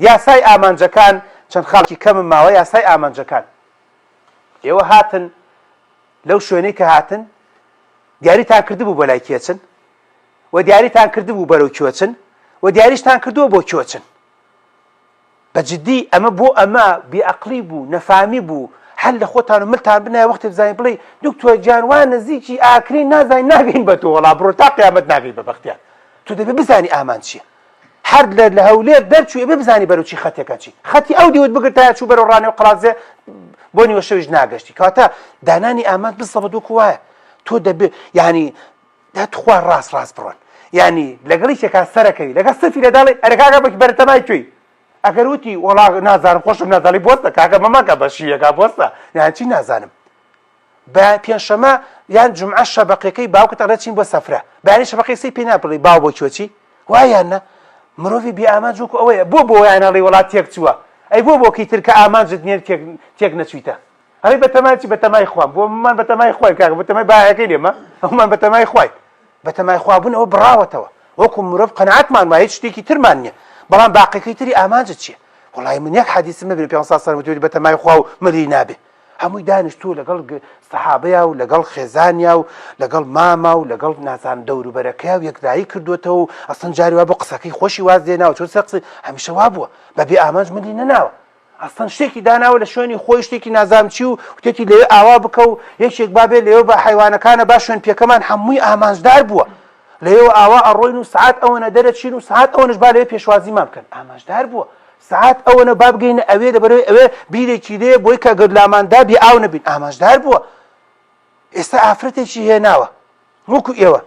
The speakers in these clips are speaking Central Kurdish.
یاسای ئامانجەکان چەند خاڵێکی کەمم ماوە یاسای ئامانجەکان ئێوە هاتن لەو شوێنەی کە هاتن دیاریتان کردبوو بۆ لای کێچن و دیاریتان کردبوو بەرەو کوێچن و دیاریشتان کردووە بۆ کوێچن بە جدی ئەمە بۆ ئەمە بێ ئەقلی بوو نەفامی بوو هەر لە خۆتان و ملتان بنایە وەختی بزانین بڵێ دکتۆر گیان وا نزیکی ئاکرین نازانین ناگەین بە تۆ وەڵا بڕۆ تا قیامەت ناگەی بە بەختیار تۆ دەبێ بزانی ئامان چییە هەر لە لە هەولێر دەرچووی ئەبێ بزانی بەرەو چی خەتێکە چی خەتی ئەو دیوت بگرتایە چوو بەرەو ڕانێ و قەڵادزێ بۆ نیوە شەویش ناگەشتی کەواتە دانانی ئامانج بزەبت وەکو وایە تۆ دەبێ یعنی دا تخوا ڕاست ڕاست بڕۆن یعنی لەگەڵ یەکێکا سەرەکەوی لەگەڵ سفی لە داڵی ئەرێ کاکە بەکی بەرەتەمای توی ئەگەر وتی وەڵا نازانم خۆشم نازانم بۆستە کاکە مەمەکە بە شیوەکە بۆستە یان چی نازانم بە پێنجشەمە یان جومعە شەبەقیەکەی باوکت ئەڵێ چین بۆ سەفرە بەیانی شەبەقی سەی پێ نابڵی باو بۆ کوێ چی وایان نا مرۆڤی بێ ئامانج وەکو ئەوەیە بۆ بۆ وایان ئەڵێ وڵات تێک چووە ئەی بۆ بۆ کەی تر کە ئامانجت نییە تێک تێک نەچوویتە ئەڵێ بەتەمای چی بەتەمای خوام بۆ من بەتەمای خوای کاکە بەتەمای بایەکەی لێمە ئەومان بەتەمای خوای بەتەمای خوابوون ئەوە بڕاوەتەوە وەکو مرۆڤ قەناعەتمان وایە هیچ شتێکی ترمان نییە بەڵام باقیەکەی تری ئامانجت چییە وەڵی من یەک حەدیثم نەبینی پێ سەلام وتوویەتی بەتەمای خوا و ملی نابێ هەمووی دانیشتووە لەگەڵ سەحابەیا و لەگەڵ خێزانیا و لەگەڵ ماما و لەگەڵ نازانم دەوروبەرەکەیا و یەکلایی کردووەتەوە و ئەسڵەن جاری وا بۆ قسەکەی خۆشی واز لێناوە چۆن سەر قسەی هەمیشە وا بووە بەبێ ئامانج ملی نەناوە ئەسڵەن شتێکی داناوە لە شوێنی خۆی شتێکی نازانم چی و وتێتی لەوێ ئاوا بکە و یەکێک با بێ لەوێ بە حەیوانەکانە با شوێن پێکەمان هەمووی ئامانجدار بووە لەوێوە ئاوا ئەڕۆین و سەعات ئەوەنە دەرەچین و سەعات ئەوەنەش با لەوێ پێشوازیمان بکەن ئامانجدار بووە سەعات ئەوەنە با بگەینە ئەوێ لەبەرەوەی ئەوێ بیرێکی لێیە بۆی کە گەر لاماندا بێ ئاو نەبین ئامانجدار بووە ئێستا ئافرەتێکی هێناوە وەکو ئێوە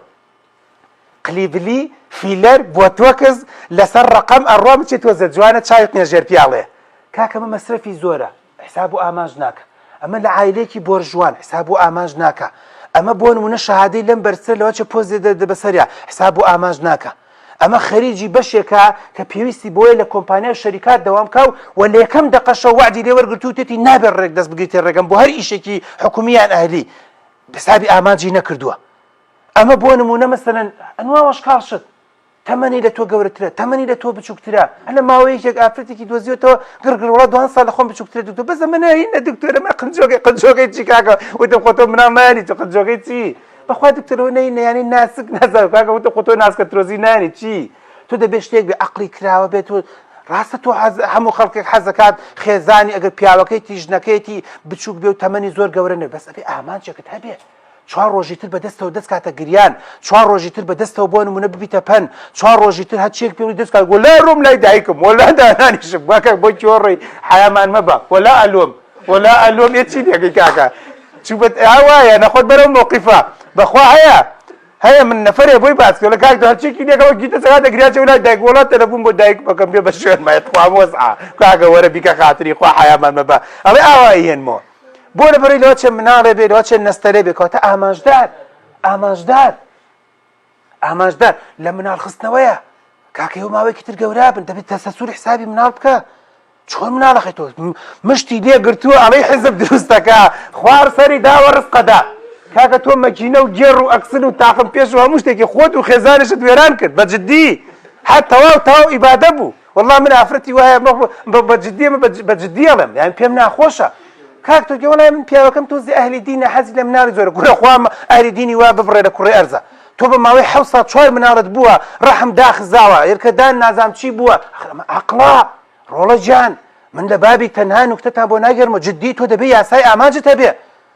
قلیبلی فیلەر بۆتۆکس لەسەر ڕقم ئەڕوا بچێت تۆزە جوانە چاوی قنە ژێر پیاڵێ کاکە مە مەسرەفی زۆرە حساب و ئامانج ناکە ئەمە لە عایلێکی بۆرژوان حساب و ئامانج ناکە ئەمە بۆ نمونە شەهادەی لەم بەرزتر لەوە چە پۆزێ دەردە بەسەریا حساب و ئامانج ناکە ئەمە خەریجی بەشێکە کە پێویستی بۆیە لە کۆمپانیا و شەریکات دەوام کا و و لە یەکەم دەقەشەوە وەعدی لێ وەرگرتوو وتێتی نابێت ڕێک دەست بگریتە ڕێگەم بۆ هەر ئیشێکی حکومی یان ئەهلی حسابی ئامانجی نەکردووە ئەمە بۆ نمونە مەسەلەن ئەنوا وەشکاڵ شت تەمەنی لە تۆ گەورەترە تەمەنی لە تۆ بچووکترە هەر لە ماوەیەکێک ئافرەتێکی دۆزیوەتەوە گڕگڕ وڵا دوان ساڵ لە خۆم بچووکترە دکتۆر بەس ئەمە ناهینە دکتۆر ئەمە قنجۆکەی قنجۆکەی چی کاکە وتم خۆ تۆ مناڵ نایانی تۆ قنجۆکەی چی بەخوا دکتۆر ئەوە نەی یانی ناسک نازانم کاکە وتم خۆ تۆ ناسکە ترۆزی نانی چی تۆ دەبێ شتێک بێ عەقڵی کراوە بێت و ڕاستە تۆ حەز هەموو خەڵکێک حەزەکات خێزانی ئەگەر پیاوەکەیتی ژنەکەیتی بچووک بێ و تەمەنی زۆر گەورە نەبێ بەس ئەبێ ئامانجێکت هەبێ چوار ڕۆژی تر بە دەستەوە دەست کاتە گریان چوار ڕۆژی تر بە دەستەوە بۆ نمونە ببیتە پەن چوار ڕۆژی تر هەرچیەک پێ بڵێی دەست کات وەلا ڕۆم لای دایکم وەلا دانانیشم واکە بۆ کوێ ڕۆی حەیامان مەبە وەلا ئەلۆم وەلا ئەلۆم ئێ چی دەکەی کاکە چوو بە وایە نەخۆت بەرەو مۆقیفە بەخوا هەیە هەیە من نەفرێ بۆی باس کرد لە کاک هەرچێکی لێکەوە گیتە سەگا دەگریا چێ لای دایک وەڵا تەلەفۆن بۆ دایک بکەم بێ بە شوێن مایە تخوا وەزعە کاکە وەرە بیکە خاتری خوا حەیامان مەبە ئەڵێ ئاوایی هێنمەوە بۆ لەبەرەی لەوە چێ مناڵێ بێ لەوە چێ نەستەرێ بێ کەواتە ئامانجدار ئامانجدار ئامانجدار لە مناڵ خستنەوەیە کاکە ئێوە ماوەیەکی تر گەورە بن دەبێت تەسەسور حسابی مناڵ بکە چۆن مناڵەکەی تۆ مشتی لێ گرتووە ئەڵێی حیزب دروستەکە خوار سەری داوە ڕزقەدا کاکە تۆ مەکینە و گێڕ و ئەکسل و تاقم پێش و هەموو شتێکی خۆت و خێزانیشت وێران کرد بە جدی هەر تەواو تەواو ئیبادە بوو والله من ئافرەتی وایە بە جدی بە جدی ئەڵێم یان پێم ناخۆشە کاک تۆ وەڵای من پیاوەکەم تۆزی ئەهلی دینە حەزی لە مناڵی زۆرە کورە خوا ئەهلی دینی وا ببڕێ لە کوڕی ئەرزە تۆ بە ماوەی حەوت ساڵ چوار مناڵت بووە ڕەحم داخزاوە یەرکەدان نازام چی بووە ئەقڵا ڕۆڵە گیان من لە بابی تەنها نوکتەتان بۆ ناگەرمەوە جدی تۆ دەبێ یاسای ئامانجت هەبێ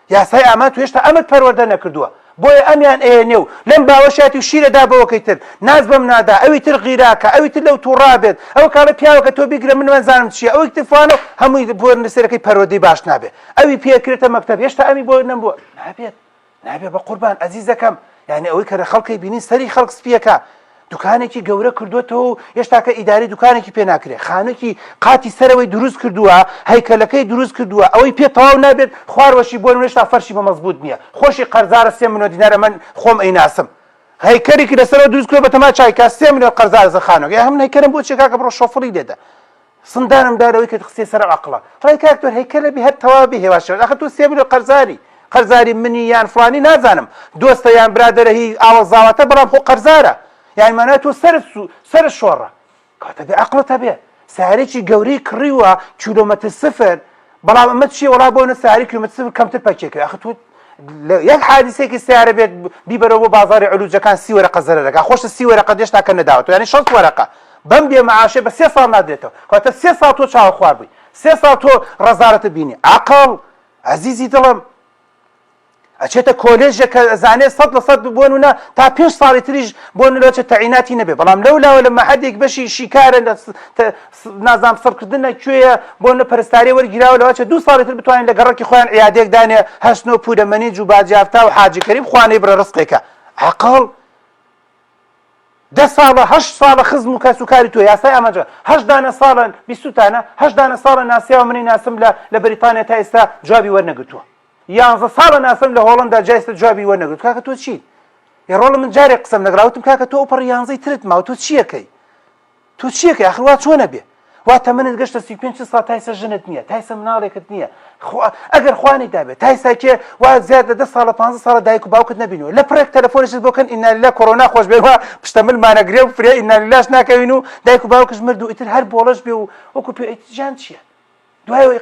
یاسای ئامان تۆ هێشتا ئەمت پەروەردە نەکردووە بۆیە ئەمیان ئەیەنێ و لەم باوەشیاتی و شیرەدا بەوەکەی تر ناز بەم نادا ئەوی تر غیراکە ئەوی تر لەو توڕا بێت ئەو کاڵە پیاوەکە تۆ بیگرە من وەنزانم چییە ئەوی تر فلانە و هەمووی بۆ نسێرەکەی پەروەردەی باش نابێ ئەوی پێکرێتە مەکتەب هێشتا ئەمی بۆ نەمبووە نابێت نابێ بە قوربان ئەزیزەکەم یعنی ئەوەی کە لە خەڵکی بینی سەری خەڵک سپیەکە دوکانێکی گەورە کردوێتەوە و هێشتاکە ئیداری دوکانێکی پێ ناکرێ خانووکی قاتی سەرەوەی دروست کردووە هەیکەلەکەی دروست کردووە ئەوەی پێ تەواو نابێت خواروەشی بۆ هێشتا فەرشی بە مەزبوط نییە خۆشی قەرزارە سێ ملیۆن دینار من خۆم ئەیناسم هەیکەرێکی لەسەرەوە دروست کردووە بەتەما چایکا سێ ملیۆن قەرزارە سەر خانووەکە یا هەمن هەیکەرم بۆ چیە کاکە بڕۆ شۆفڵی لێدە سندانم دا لەوەی کە خستیە سەر ئەو عەقڵە ڕای کاک تۆر هەیکەلە بی هەر تەواو بی هێواش هێواش ئاخر تۆ سێ ملیۆن قەرزاری قەرزاری منی یان فڵانی نازانم دۆستە یان برادەرە هی ئاوە زاواتە بەڵام خۆ قەرزارە یان مانای تۆ سەرت سو سەرت شۆڕە کاتە بێ عەقڵت هەبێ. سارێکی گەورەی کڕیوە کیلۆمەتر سفر بەڵام ئەمە چیە وەڵا بۆ نە ساری کیلۆمەتر سفر کەمتر پەکێکە ئەخ تۆ یەک حادیسێکی سیارە بێت بیبەرەوە بۆ بازاری علوجەکان سی وەرەقە زەرەرەکە خۆشە سی وەرەقە دێشتا کە نەداوەتەوە یعنی 60 وەرەقە بەم بێ معاشێ بە سێ ساڵ نادرێتەوە کەواتە سێ ساڵ تۆ چاوەخوار بووی سێ ساڵ تۆ ڕەزارەتە بینی عقڵ عەزیزی دڵم ئەچێتە کۆلێژێک کە ئەزانێ 100% بۆ نمونە تا پێنج ساڵی تریش بۆ نمونە چە تەعیناتی نەبێ بەڵام لەو لاوە لە مەعهەدێک بەشی شیکارە لە نازانم سڕکردن لە کوێیە بۆ نە پەرستاری وەرگیراوە لەوە چە دوو ساڵی تر بتوانین لە گەڕەکی خۆیان عیادێک دانێ هەشت نۆ پورەمەنیج و باجیافتا و حاجی کەریم خوانەی بڕە ڕزقێکە عەقڵ دە ساڵە هەشت ساڵە خزم و کەس و کاری تۆ یاسای ئامانجە هەشت دانە ساڵە بیستوتانە هەشت دانە ساڵە ناسیاوە منی ناسم لە لە بەریتانیا تا ئێستا جوابی وەرنەگرتووە یانزە ساڵە ناسم لە هۆڵندا جا ئێستا جوابی وەرنەگرت کاکە تۆ چیت ئێ ڕۆڵە من جارێک قسەم لەگەڵا وتم کاکە تۆ ئەوپەڕی یانزەی ترت ماوە تۆ چیەکەی تۆ چیەکەی ئاخر وا چۆنە بێ وا تەمەنت گەشتە 35 ساڵ تا ئێستا ژنت نییە تا ئێستا مناڵێکت نییە ئەگەر خوانی دابێت تا ئێستا کێ وا زیاد لە دە ساڵە 15 ساڵە دایک و باوکت نەبینەوە لە پڕێک تەلەفۆنیشت بۆ کەن ئینا لله کۆرۆنا خۆش بێ وا پشتە ملمانەگرێ و فرێ ئینا للهش ناکەوین و دایک و باوکش مرد و ئیتر هەر بۆڵەش بێ و وەکو پێ ئیتر ژیان چییە دوای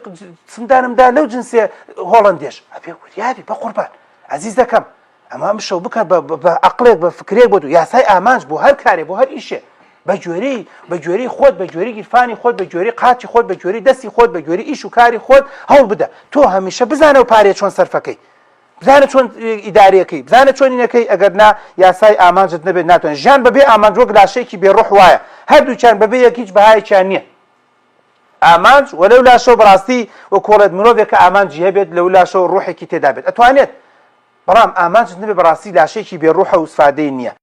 سندانم دا لەو جنسێ هۆڵندێش ئەبێ وریابی بە قوربان عەزیزەکەم ئەمە ئەمشەو بکە بە عەقڵێک بە فکرێک بۆ یاسای ئامانج بۆ هەر کارێ بۆ هەر ئیشێ بە گوێرەی بە گوێرەی خۆت بە گوێرەی گیرفانی خۆت بە گوێرەی قاچی خۆت بە گوێرەی دەستی خۆت بە گوێرەی ئیش و کاری خۆت هەوڵ بدە تۆ هەمیشە بزانە و پارێ چۆن سەرفەکەی بزانە چۆن ئیدارەکەی بزانە چۆن اینەکەی ئەگەر نا یاسای ئامانجت نەبێت ناتوانێت ژیان بەبێ ئامانج وەک لاشەیەکی بێ ڕۆح وایە هەردووکیان بەبێ یەک هیچ بەهایەکیان نییە ئامانج وە لەو لاشەوە بەڕاستی وەکۆڵێت مرۆڤێک کە ئامانجی هەبێت لەو لاشەوە ڕۆحێکی تێدا بێت ئەتوانێت بەڵام ئامانجت نەبێ بەڕاستی لاشەیەکی بێ ڕوحە و سفادەی نییە.